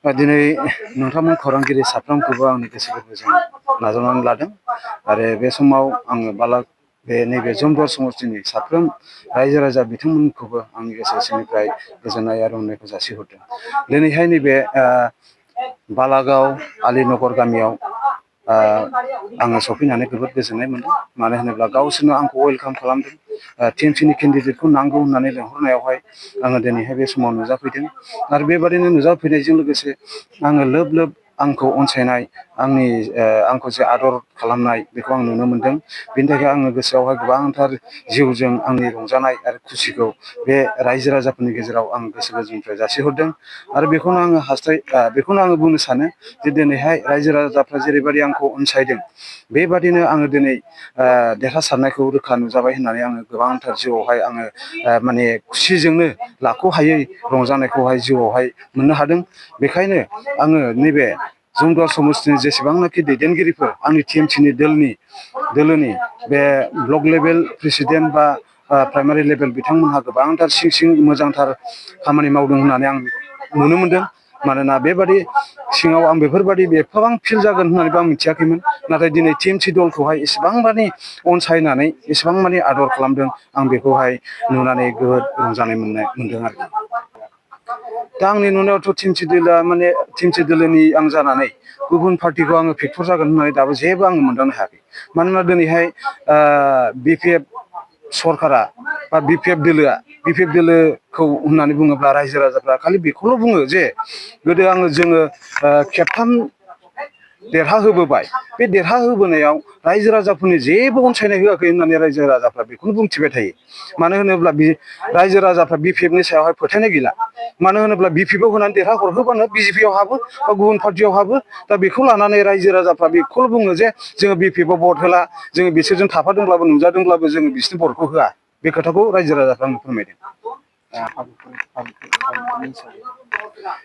दिनै नोंथांमोन खौरांगिरि साफ्रोमखौबो आंनि गोसो गोरबोजों नाजावनानै लादों आरो बे समाव आङो बे नैबे जमदुवार समस्तिनि साफ्रोम रायजो राजा बिथांमोनखौबो आंनि गोसो सिंनिफ्राय गोजोननाय आरो अननायखौ जासिहरदों। दिनैहाय नैबे बालागाव आलीनगर गामियाव आङो सफैनानै जोबोद गोजोननाय मोनदों। मानो होनोब्ला गावसोरनो आंखौ वेलकाम खालामदों। टिएमसिनि केन्डिडेटखौ नांगौ होननानै लेंहरनायावहाय आङो दिनैहाय बे समाव नुजाफैदों आरो बेबादिनो नुजाफैनायजों लोगोसे आङो लोब लोब आंखौ अनसायनाय आंखौ जे आदर खालामनाय बेखौ आं नुनो मोनदों। बेनि थाखाय आङो गोसोआवहाय गोबांथार जिउजों आंनि रंजानाय आरो खुसिखौ बे रायजो राजाफोरनि गेजेराव आं गोसो गोरबोनिफ्राय जासिहरदों आरो बेखौनो आङो बुंनो सानो जे दिनैहाय रायजो राजाफ्रा जेरैबायदि आंखौ अनसायदों बेबादिनो आङो दिनै देरहासारनायखौ रोखा नुजाबाय होननानै आङो गोबांथार जिउआवहाय आङो माने खुसिजोंनो लाख'हायै रंजानायखौहाय जिउआवहाय मोननो हादों। बेखायनो आङो नैबे जमदुवार समस्तिनि जेसेबांनाखि दैदेनगिरिफोर आंनि टिएमसिनि दोलोनि बे ब्लक लेभेल प्रेसिडेन्ट बा प्राइमारि लेभेल बिथांमोनहा गोबांथार सिं मोजांथार खामानि मावदों होननानै आं नुनो मोनदों। मानोना बेबादि सिङाव आं बेफोरबादि एफाबां फिल जागोन होननानैबो आं मिथियाखैमोन। नाथाय दिनै टिएमसि दलखौहाय एसेबां मानि अनसायनानै एसेबां मानि आदर खालामदों आं बेखौहाय नुनानै जोबोद रंजानाय मोनदों आरोखि। दा आंनि नुनायावथ' टिएमसि दोलोनि आं जानानै गुबुन पार्टिखौ आङो फेक्टर जागोन होननानै दाबो जेबो आङो मोनदांनो हायाखै। मानोना दिनैहाय बिपिएफ सरकारा बा बिपिएफ दोलोखौ होननानै बुङोब्ला रायजो राजाफ्रा खालि बेखौल' बुङो जे जोङो खेबथाम देरहाहोबोबाय। बे देरहाहोबोनायाव रायजो राजाफोरनि जेबो अनसायनाय होआखै होननानै रायजो राजाफ्रा बेखौनो बुंथिबाय थायो। मानो होनोब्ला रायजो राजाफ्रा बिपिएफनि सायावहाय फोथायनाय गैला। मानो होनोब्ला बिपिएफआव होनानै देरहाहरहोबानो बिजेपिआव हाबो बा गुबुन पार्टियाव हाबो। दा बेखौ लानानै रायजो राजाफ्रा बेखौल' बुङो जे जोङो बिपिएफआव भट होला, जोङो बिसोरजों थाफादोंब्लाबो नुजादोंब्लाबो जोङो बिसोरनि भटखौ होआ। बे खोथाखौ रायजो राजाफ्रा आंनो फोरमायदों।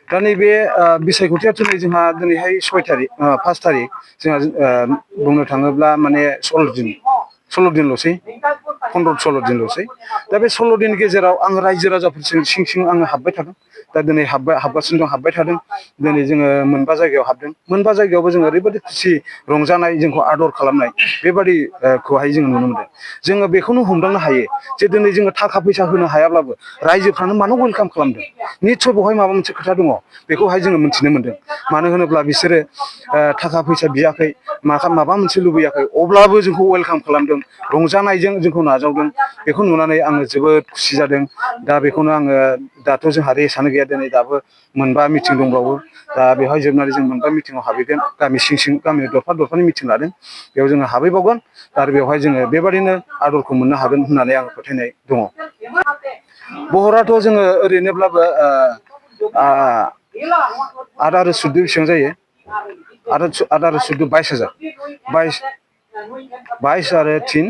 दा नैबे बिसायख'थिया जोंहा दिनैहाय 5 थारिख जोंहा बुंनो थाङोब्ला माने 16 दिनल'सै 15-16 दिनल'सै। दा बे 16 दिननि गेजेराव आङो रायजो राजाफोरजों सिं आङो हाबबाय थादों। दा दिनै हाबगासिनो दं, हाबबाय थादों। दिनै जोङो मोनबा जायगायाव हाबदों। मोनबा जायगायावबो जोङो ओरैबायदि खुसि रंजानाय, जोंखौ आदर खालामनाय बेबादिखौहाय जोङो नुनो मोनदों। जोङो बेखौनो हमदांनो हायो जे दिनै जोङो थाखा फैसा होनो हायाब्लाबो रायजोफ्रानो मानो वेलकाम खालामदों। निस्सय बेवहाय माबा मोनसे खोथा दङ। बेखौहाय जोङो मिथिनो मोनदों। मानो होनोब्ला बिसोरो थाखा फैसा बियाखै, माबा मोनसे लुबैयाखै, अब्लाबो जोंखौ वेलकाम खालामदों, रंजानायजों जोंखौ नाजावदों। बेखौ नुनानै आङो जोबोद खुसि जादों। दा बेखौनो आङो दाथ' जोंहा रेसानो गैया, दिनै दाबो मोनबा मिटिं दंबावो। दा बेवहाय जोबनानै जों मोनबा मिटिङाव हाबहैगोन। गामि गामि दरफानि मिटिं लादों। बेयाव जोङो हाबहैबावगोन आरो बेवहाय जोङो बेबादिनो आदरखौ मोननो हागोन होननानै आं फोथायनाय दङ। बहराथ' जोङो ओरैनोब्लाबो आदा आरो सुद्द बेसेबां जायो? आदा आरो सुद्द 22,000। 22 आरो 3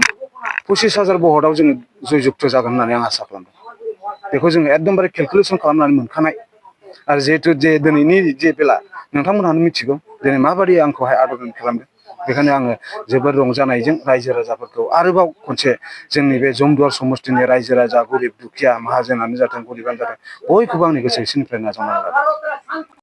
25,000 बहराव जोङो जयजुक्त जागोन होननानै आं आसा खालामदों। बेखौ जोङो एकदमबारे केलकुलेसन खालामनानै मोनखानाय। आरो जिहेतु दिनैनि जे बेला नोंथांमोनहानो मिथिगौ दिनै माबादि आंखौहाय आदर खालामदों। बेखायनो आङो जोबोद रंजानायजों रायजो राजाफोरखौ आरोबाव खनसे जोंनि बे जमदुवार समस्तिनि रायजो राजा, गरिब दुखिया, माहाजोनानो जाथों, गरिबानो जाथों, बयखौबो आंनि गोसो सिंनिफ्राय नाजावनानै लादों।